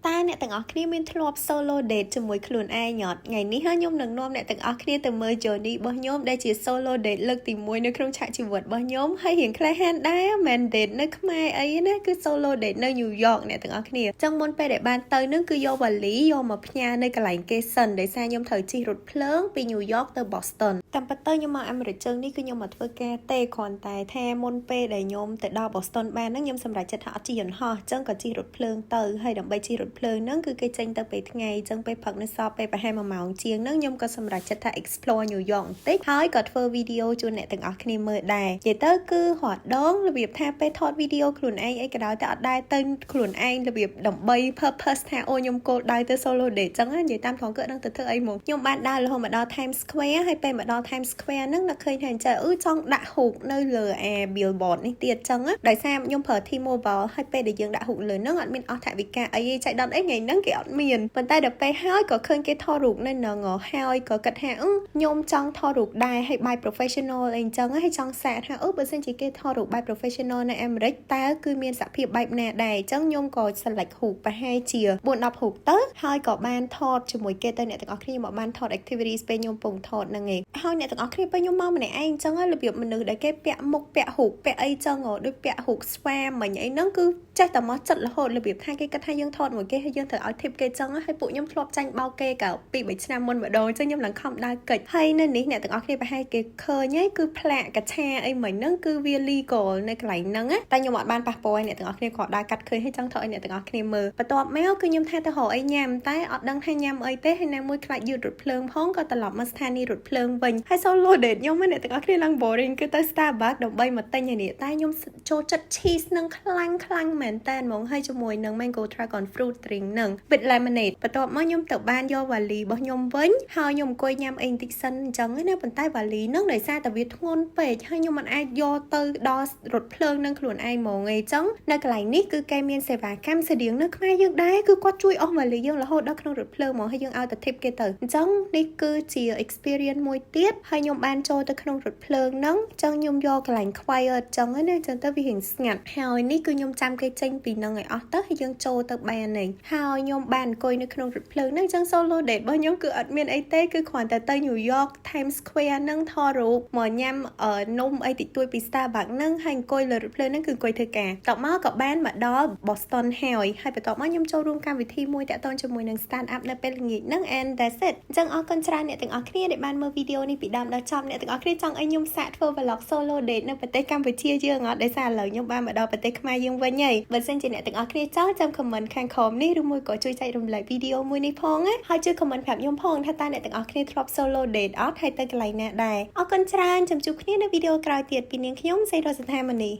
តើអ្នកទាំងអស់គ្នាមានធ្លាប់ solo date ជាមួយខ្លួនឯងអត់ថ្ងៃនេះហើយខ្ញុំនឹងនាំអ្នកទាំងអស់គ្នាទៅមើល journey របស់ខ្ញុំដែលជា solo date លើកទី1នៅក្នុងឆាកជីវិតរបស់ខ្ញុំហើយរៀងក្លាហានដែរមិន date នៅខ្មែរអីណាគឺ solo date នៅ New York អ្នកទាំងអស់គ្នាចឹងមុនពេលដែលបានទៅនឹងគឺយកវ៉ាលីយកមកផ្ញើនៅកន្លែងគេសិនដោយសារខ្ញុំត្រូវជិះរថភ្លើងពី New York ទៅ Boston។ តាមពិតទៅខ្ញុំមកអាមេរិកជើងនេះគឺខ្ញុំមកធ្វើការទេគ្រាន់តែថាមុនពេលដែលខ្ញុំទៅដល់ Boston បានហ្នឹងខ្ញុំសម្រេចចិត្តថាអត់ជិះយន្តហោះចឹងក៏ជិះរថភ្លើងទៅហើយដើម្បីជិះរថភ្លើងហ្នឹងគឺគេចេញទៅពេលថ្ងៃចឹងពេលព្រឹកនៅសល់ពេលប្រហែល1ម៉ោងជាងហ្នឹងខ្ញុំក៏សម្រេចចិត្តថា explore New York បន្តិចហើយក៏ធ្វើវីដេអូជូនអ្នកទាំងអស់គ្នាមើលដែរនិយាយទៅគឺរត់ដងរបៀបថាពេលថតវីដេអូខ្លួនឯងអីក៏ដោយតែអត់ដែរទៅខ្លួនឯងរបៀបដើម្បី purpose ថាអូខ្ញុំគោលដៅទៅ solo date ចឹងនិយាយតាមត្រង់គឺអត់ដឹងទៅធ្វើអីមកខ្ញុំបានដើររហូតមកដល់ Times Square ហើយពេលមកដល់ Times Square ហ្នឹងនឹកឃើញថាអញ្ចឹងអឺចង់ដាក់រូបនៅលើអា billboard នេះទៀតចឹងដោយសារខ្ញុំប្រើ T-Mobile ហើយពេលដែលយើងដាក់រូបលើហ្នឹងអត់មានអស់ថវិកាអីទេចៃដន្យអីថ្ងៃហ្នឹងគេអត់មានប៉ុន្តែដល់ពេលហើយក៏ឃើញគេថតរូបនៅហ្នឹងហើយក៏គិតថាអឺខ្ញុំចង់ថតរូបដែរហើយបែប professional អីអញ្ចឹងហើយចង់សាកថាអឺបើសិនជាគេថតរូបបែប professional នៅអាមេរិកតើគឺមានសភាពបែបណាដែរអញ្ចឹងខ្ញុំក៏ select រូបប្រហែលជា4 10រូបទៅហើយក៏បានថតជាមួយគេទៅអ្នកទាំងអស់គ្នាមកបានថត activities ពេលខ្ញុំពងថតហ្នឹងឯងហើយអ្នកទាំងអស់គ្នាពេលខ្ញុំមកម្នាក់ឯងអញ្ចឹងរបៀបមនុស្សដែលគេពាក់មុខពាក់រូបពាក់អីចឹងដូចពាក់រូបស្វាមិញអីហ្នឹងគឺចេះតែមកចិត្តរហូតរបៀបថាគេគិតថាយើងថតមួយគេហើយយើងត្រូវឲ្យ tip គេចឹងហើយពួកខ្ញុំធ្លាប់ចាញ់បោកគេកាលពី3ឆ្នាំមុនម្ដងចឹងខ្ញុំឡើងខំដើរកិច្ចហើយនៅនេះអ្នកទាំងអស់គ្នាប្រហែលគេឃើញហើយគឺផ្លាកកឆាអីមិញហ្នឹងគឺវា legal នៅកន្លែងហ្នឹងតែខ្ញុំអត់បានប៉ះពាល់ឲ្យអ្នកទាំងអស់គ្នាគាត់ដើរកាត់ឃើញហើយចង់ថតឲ្យអ្នកទាំងអស់គ្នាមើលបន្ទាប់មកគឺខ្ញុំថាទៅរកអីញ៉ាំតែអត់ដឹងថាញ៉ាំអីទេហើយណាមួយខ្លាចយឺតរថភ្លើងផងក៏ត្រឡប់មកស្ថានីយ៍រថភ្លើងវិញហើយ solo date ខ្ញុំអ្នកទាំងអស់គ្នាឡើង boring គឺទៅ Starbucks ដើម្បីមកទិញឯនេះតែខ្ញុំចូលចិត្ត cheese នឹងខ្លាំងខ្លាំងមែនតើហ្មងហើយជាមួយនឹង mango dragon fruit drink នឹង with lemonade។ បន្ទាប់មកខ្ញុំទៅបានយកវ៉ាលីរបស់ខ្ញុំវិញហើយខ្ញុំអង្គុយញ៉ាំអីបន្តិចសិនអញ្ចឹងណាប៉ុន្តែវ៉ាលីនឹងដោយសារតែវាធ្ងន់ពេកហើយខ្ញុំមិនអាចយកទៅដល់រថភ្លើងនឹងខ្លួនឯងហ្មងឯងអញ្ចឹងនៅកន្លែងនេះគឺគេមានសេវាកម្មស្តៀងនៅខ្មែរយើងដែរគឺគាត់ជួយអស់វ៉ាលីយើងរហូតដល់ក្នុងរថភ្លើងហ្មងហើយយើងឲ្យតែ tip គេទៅអញ្ចឹងនេះគឺជា experience មួយទៀតហើយខ្ញុំបានចូលទៅក្នុងរថភ្លើងហ្នឹងអញ្ចឹងខ្ញុំយកកន្លែង quiet អញ្ចឹងណាអញ្ចឹងទៅវារៀងស្ងាត់ហើយនេះគឺខ្ញុំចាំគេចេញពីហ្នឹងឲ្យអស់ទៅហើយយើងចូលទៅបានឯងហើយខ្ញុំបានអង្គុយនៅក្នុងរថភ្លើងហ្នឹងអញ្ចឹង solo date របស់ខ្ញុំគឺអត់មានអីទេគឺគ្រាន់តែទៅ New York Times Square ហ្នឹងថតរូបមកញ៉ាំនំអីតិចតួចពី Starbucks ហ្នឹងហើយអង្គុយលើរថភ្លើងហ្នឹងគឺអង្គុយធ្វើការតមកក៏បានមកដល់ Boston ហើយហើយបន្ទាប់មកខ្ញុំចូលរួមកម្មវិធីមួយតាក់ទងជាមួយនឹង start up នៅពេលល្ងាចហ្នឹង and that's it។ អញ្ចឹងអរគុណច្រើនអ្នកទាំងអស់គ្នាដែលបានមើលវីដេអូនេះពីដើមដល់ចប់អ្នកទាំងអស់គ្នាចង់ឲ្យខ្ញុំសាកធ្វើ vlog solo date នៅប្រទេសកម្ពុជាយើងអត់ដោយសារឥឡូវខ្ញុំបានមកដល់ប្រទេសខ្មែរយើងវិញហើយបើសិនជាអ្នកទាំងអស់គ្នាចង់ចាំ comment ខាងក្រោមនេះឬមួយក៏ជួយចែករំលែកវីដេអូមួយនេះផងណាហើយជួយ comment ប្រាប់ខ្ញុំផងថាតើអ្នកទាំងអស់គ្នាធ្លាប់ solo date អត់ហើយទៅកន្លែងណាដែរអរគុណច្រើនចាំជួបគ្នានៅវីដេអូក្រោយទៀតពីនាងខ្ញុំសេរីរដ្ឋាមនី។